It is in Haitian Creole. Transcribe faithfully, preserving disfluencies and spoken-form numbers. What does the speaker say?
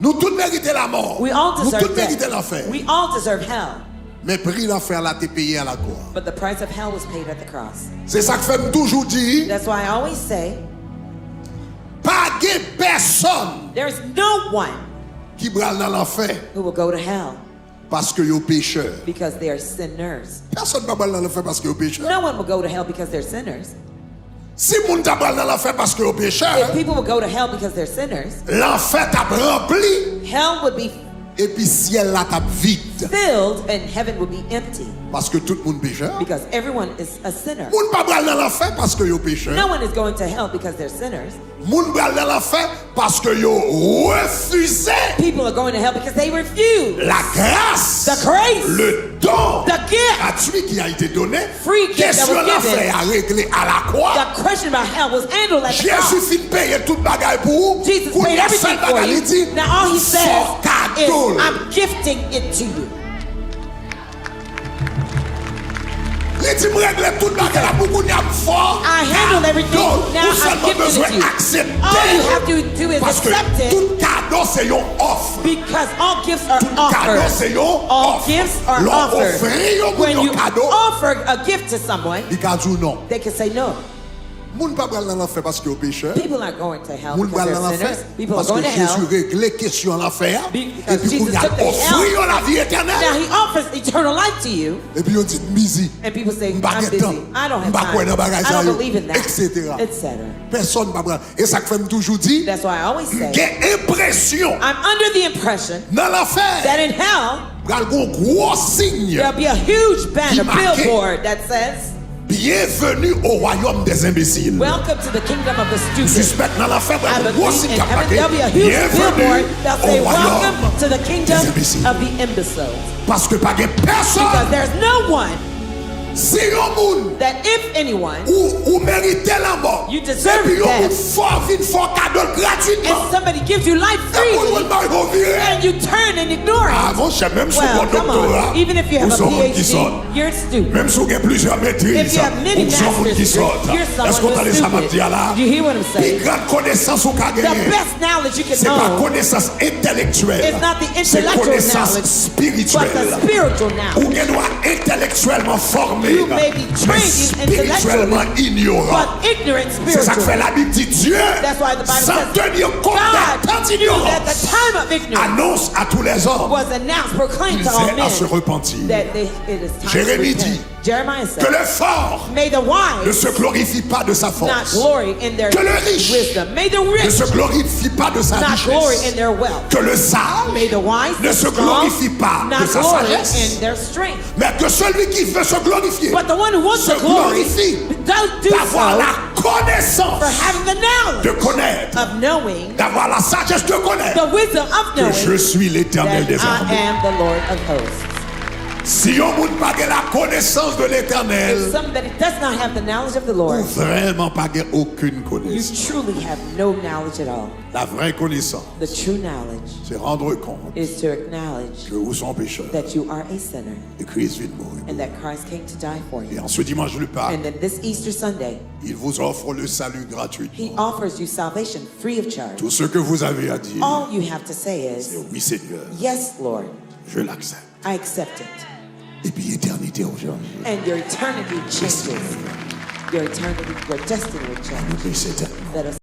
Nou tout merite lamò. We all Nou deserve tout merite death. Lanfè. We all deserve hell. Men pri lanfè a la te peye a lakwa. But the price of hell was paid at the cross. Se sa k fè m toujou di, That's why I always say pa gen pèsonn there is no one ki pral nan lanfè who will go to hell paske yo pechè. Because they are sinners. Pèsonn pa pral nan lanfè paske yo pechè. No one will go to hell because they're sinners. Si moun ta pral nan lanfè paske yo pechè, If people will go to hell because they're sinners, lanfè t ap ranpli hell would be epi syèl la t ap vid. Filled and heaven would be empty Paske tout moun pechè. Because everyone is a sinner. Moun pa pral nan lanfè paske yo pechè. No one is going to hell because they're sinners. Moun pral nan lanfè paske yo refize People are going to hell because they refuse la grâce, The grace. Le don The gift. Gratuit qui a été donné. Free gift that was Kesyon lanfè given. A regle a la kwa. The question about hell was handled at the Jezi cross. Fin peye tout bagay pou ou. Jesus Kounye paid a sèl everything for bagay li you. Di, Now all he "M fè says w kado is, l." "I'm gifting it to you." Li di, "M regle tout bagay la pou kounye a m fè w I handled everything. kado l." Now Ou I'm sèlman gifting it bezwen to you. aksepte All you l. have to do is Paske accept it. Tout kado se yon òf. Because all gifts are Tout kado offered. Se yon All òf. Gifts are Lè w offered. Ofri yon moun When yon you kado, offer a gift to someone, Li ka di w non. They can say no. Moun pa pral nan lanfè paske yo pechè. People aren't going to hell Moun pral because nan they're lanfè sinners. People are paske going to Jezi hell Regle kesyon lanfè a. Because Epi Jesus kounye a took the ofri hell. Yon lavi etènèl. Now he offers eternal life to you. Epi yo di, "M bizi. And people say, M pa "I'm gen busy. Tan. I don't M have pa kwè nan time. Bagay I sa don't yo." Believe in that," Etsetera. et cetera. Pèsonn pa pral. E sa k fè m toujou di, That's why I always M say, gen enpresyon I'm under the impression nan lanfè that in hell, pral gen yon gwo siy there'll be a huge banner, Ki make. Billboard that says, "Bienvenue au royaume des imbéciles." "Welcome to the kingdom of the M stupid." Sispèk nan lanfè pral I gen yon gwo believe siy in k ap heaven, make, there'll be a huge "Bienvenue billboard that'll au say, royaume "Welcome to the kingdom des imbéciles." of the imbeciles." Paske pa gen Because pèsonn. there's no one Si yon moun that if anyone, ou, ou merite lanmò, You deserve epi yon moun death. Fè w vin fè w kado l gratwitman, and somebody gives you life epi w freely, mande w vire, and you turn and ignore it, avan chè, menm si w well, gon come doktora, on. Even if you have ou a se yon moun ki sòt. P H D, you're stupid. Menm si w gen plizyè metriz, If you have many ou se yon moun ki master's sòt. degrees, you're someone Èske w tande who's sa m ap stupid. Di a la? You hear what I'm Pi saying? gran konesans ou ka The genyen, best knowledge you can se pa know konesans entèlektyèl, It's not the se intellectual konesans knowledge, espirityèl. but the spiritual knowledge. Ou gen dwa entèlektyèlman fòme, You may be men trained intellectually, espirityèlman inyoran. but ignorant Se sa k fè spiritually. Labi di, Dye, That's why the Bible sans says, tenir compte des temps "God knew that the d'ignorance, time of ignorance annonce à tous les hommes was announced, proclaimed qu'ils to all aient à se men, repentir." that they, it is time Jérémie to repent." dit, Jeremiah Que le says, fort "May the ne se wise glorifie pas de sa not force, glory in their que le riche wisdom. May the ne se rich glorifie pas de sa not glory in richesse, their wealth. Que le sage May the wise ne and se strong glorifie pas de not sa glory sagesse, in their strength." mais que celui qui veut se glorifier But the one who wants se to glory, glorifie does do d'avoir so la connaissance for having the de knowledge connaître, of knowing, d'avoir la sagesse de connaître the wisdom of que je knowing suis l'Éternel that des I armées. Am the Lord of hosts. Si yon moun pa gen la connaissance de If l'Éternel, somebody does not have the knowledge of the ou Lord, vrèman pa gen okenn you konesans. Truly have no knowledge at all. La vraie connaissance, The true knowledge c'est rendre compte is to acknowledge que vous êtes pécheur that you are a sinner et Christ vient de mourir. And that Christ came to die for Et you. En ce dimanche de Pâques, And then this Easter Sunday, il vous offre le salut He gratuitement. Offers you salvation free of charge. Tout ce que vous avez à dire, All you have to say c'est is, oui Seigneur, "Yes, Lord, je l'accepte. I accept it." Et puis éternité aujourd'hui. And your eternity changes. Your eternity, your destiny will change. Nous bénissons éternellement. Let us